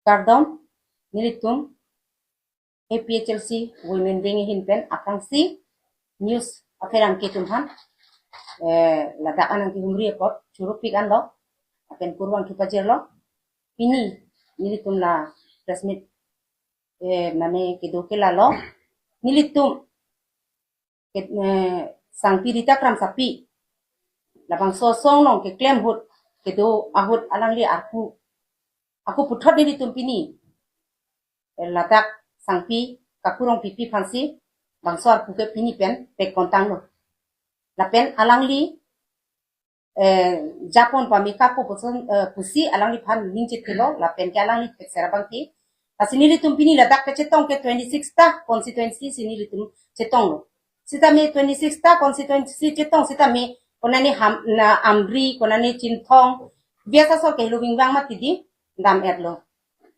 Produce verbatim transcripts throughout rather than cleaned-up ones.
Kardom, nelitum A P H L C Women Wing ahin pen aphrangsi news apherangke atum aphan, eh, ladak anang kehumri apot churupik anlo, lapen kurvangthu pajirlo. Pini nelitum la press meet, eh, mane kedo ke lalo, nelitum ke, eh, Sangpi Rita Kramsapi, labangso asong along keklem ahut, kedo ahut alangli arpu, ako puthot nelitum pini, eh, ladak Sangpi Kaku Rongpipi aphansi bangso arpu ke pini pen pekpon tanglo. Lapen alangli, eh, japon pame kapo puson, eh, pusi alangliphan ning chethelo, lapen ke alangli thekser abang ke. Lasi nelitum pini ladak kechetong ke twenty-six ta constituency si nelitum chetonglo. Sitame twenty-six ta constituency chetong sitame konane Ham, na Amri, konane Chinthong, biasa so ke Lubing Bang mati di dam-etlo.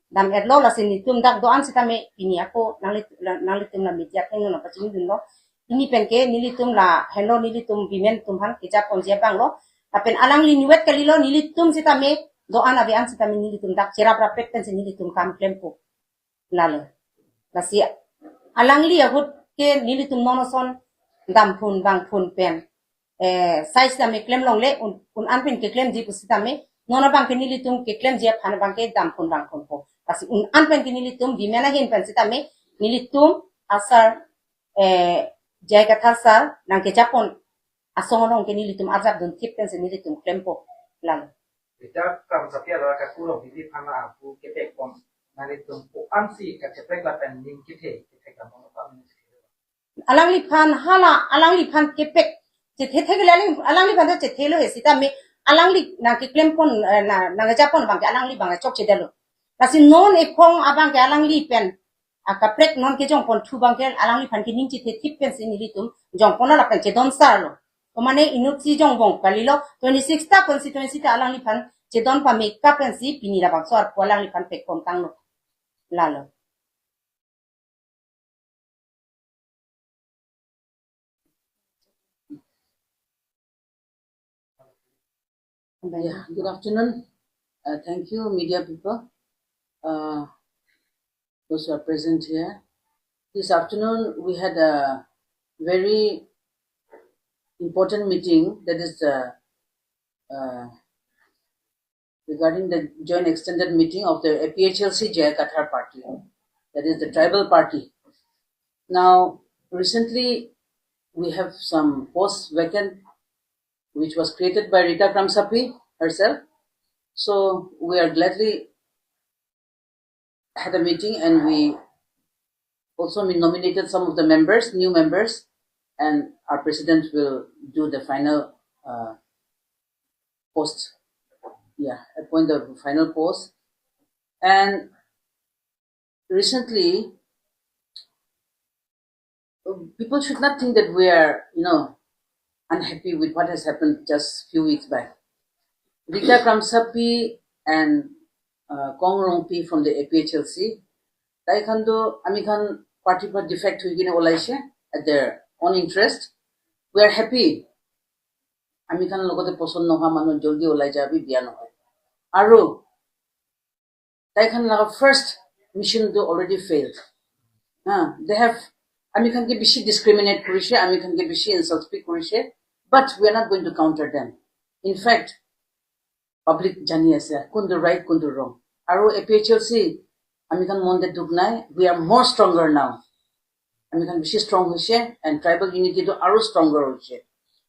Dam-etlo, lasi nelitum dak do-an sitame pini ako nangli, nanglitum la media athengno nangpachingdunlo. Pini pen ke nelitum lahenlo, nelitum women atum aphan kejaponji abanglo. Lapen alangli niwet kalilo, nelitum sitame do-an ave an sitame nelitum dak cherap rapet pensi nelitum kam klempo. Lalo. Lasi alangli ahut ke nelitum non ason damphun bangphun pen, eh, sai sitame klem longle, un, un-an pen keklemji pusitame, non abang ke nelitum keklemji aphan abang ke damphun bangphunpo. Lasi un-an pen ke nelitum women ahin pen sitame, nelitum asar, eh, J I Kathar sar nangkejapon asong along ke nelitum arjap dunthip pensi nelitum klempo. Lalo. Rita Kramsapi alo Kaku Rongpipi aphan arpu kepekpon, nanglitum ko-ansi kacheprek lapen ning kethe kethek lamon apa? Alangliphan hala, alangliphan kepek chethe thek le alang, alangliphan to chethelo he sitame, alangli nangkeklempon, eh, na, nangjapon abang ke alangli abang chokchedetlo. Lasi non ephong abang ke alangli pen akaprek non kejongponthu abang ke alangliphan ke ning chethethip pensi nelitum jongponlo lapen chedon sarlo. Komane inutsi jongbom kalilo, twenty-six ta constituency ta alangliphan chedon pame kap pensi pini labangso arpu alangliphan pekpon tanglo. Lalo. Yeah, good afternoon. Uh, thank you, media people, uh, those who are present here. This afternoon, we had a very important meeting, that is the, uh, regarding the joint extended meeting of the A P H L C J I Kathar party, that is the tribal party. Now, recently, we have some posts vacant, which was created by Rita Kramsapi herself. So we are gladly had a meeting and we also nominated some of the members, new members, and our president will do the final, uh, post. Yeah, appoint the final post. And recently, people should not think that we are, you know, unhappy with what has happened just few weeks back. Rita Kramsapi and, uh, Kong Rongpi from the A P H L C, tai khan to amikhan party pra defect hui kene olaise at their own interest. We are happy. Amikhan logote poson nohoa manu joldi olai ja bi biya nohoi. Aru tai khan laga first mission to already failed. Ha, they have, amikhan ke bishi discriminate korise, amikhan ke bishi insult speak korise, but we are not going to counter them. In fact, public jani ase kuntu right, kuntu wrong. Aru A P H L C, amikhan mon de dukh nai, we are more stronger now. Amikhan bishi strong hoise and tribal unity to aru stronger hoise.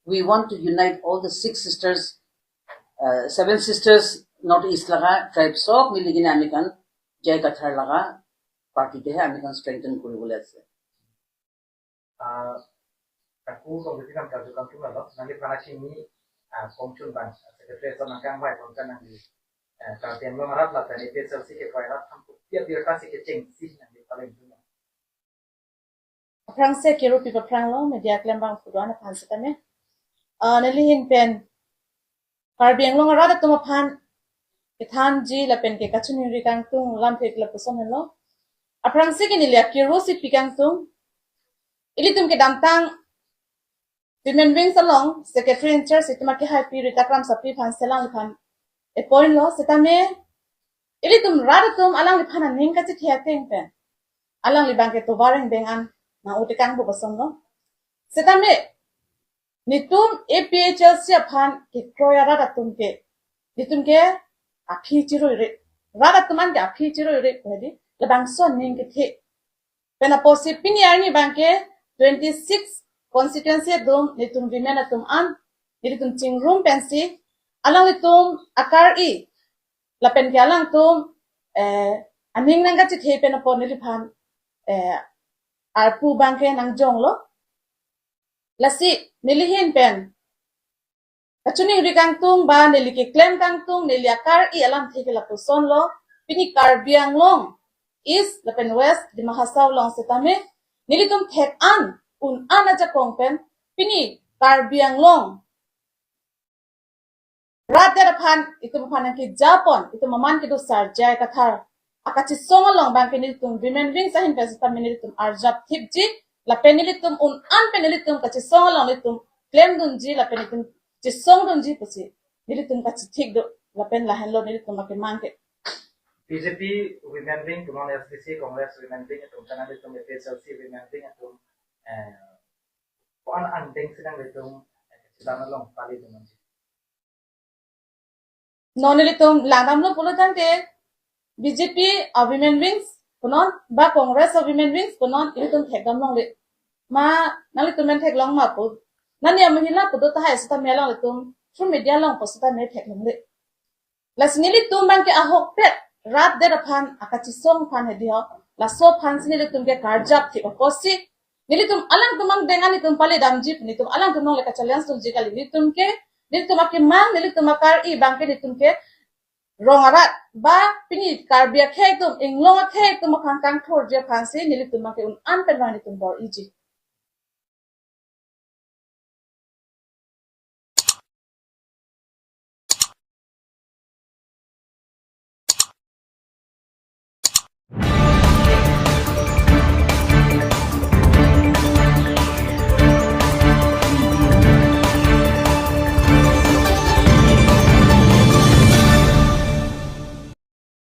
We want to unite all the six sisters, uh, seven sisters, North East laga tribe sob mili kene amikhan J I Kathar laga party te he amikhan strengthen kori bole ase. Ah, Kaku Rongpipi aphan karju kangtung lo, nangliphan achini, ah, pongchun abang, secretary ason nangkangvai pon kan nangli, ah, Karbi Anglong arat lapen A P H L C kevai arat aphan kopi abirta si kechengsi nangli paleng dun. Aphrangsi kiru pi aphranglo, media klembangphu do-an aphan sitame. Ah, neli ahin pen Karbi Anglong arat atum aphan kethanji lapen ke kachiningri kangtung lamthe ke lapuson henlo. Aphrangsi ke neli akiru si pi kangtung. Ilitum kedamtang Women Wings along Secretary in charge itum akehaipi Rita Kramsapi aphan selangliphan appoint lo sitame Ilitum rat atum alangliphan aning kachethe ateng pen alangli abangke tovar engbeng an nang-o tekang pu asonlo. Setame netum A P H L C aphan kekroi arat atum ke, netum ke aphi chirui re. Rat atum an ke aphi chirui re ko hedi, labangso aning kethe. Pen apotsi pini arni abangke twenty-six constituency atum netum women atum an, nelitum chingrum pensi alanglitum akar-i lapen ke alangtum, eh, aning nang kachethe pen apot neliphan, eh, arpu abangke nangjonglo. Lasi neli ahin pen kachiningri kangtung ba neli keklem kangtung, neli akar-i alamthe ke lapusonlo. Pini Karbi Anglong East lapen West, Dima Hasao along setame nelitum thek an un-an ajakong pen pini Karbi Anglong rat det aphan, itum aphan nangkejapon, itum aman kedo Sarjai Kathar akachesong along abangke nelitum women wings ahin pen setame nelitum arjap thipji, lapen nelitum un-an pen nelitum kachesong along nelitum klemdunji, lapen nelitum chesongdunji pusi nelitum kachethik do, lapen lahenlo nelitum akemang ke. B J P women wing, punon S D C, Congress women wing atum, kana nelitum A P H L C women wing atum, eh, ko-an angdeng si nanglitum, eh, kachedam along pali dunji? Non nelitum langdamlo pulo tangte B J P a women wings punon ba Congress a women wings punon ilitum thekdam longle. Ma nanglitum men theklong ma pu, nani amahina pu do tahai setame alanglitum through media along pu setame theklongle. Lasi nelitum abangke ahokpet rat det aphan, akachesong aphan hedi ho, laso aphansi nelitum ke karjap thip apotsi nelitum alangtum angdeng an nelitum palidamji, nelitum alangtum along le kachallenge dunji kali. Nelitum ke, nelitum akemang, nelitum akar-i abangke nelitum ke rong arat ba pini Karbi akhei atum, inglong akhei atum aphan kangthurji aphansi nelitum abangke un-an pen abang nelitum bor-iji.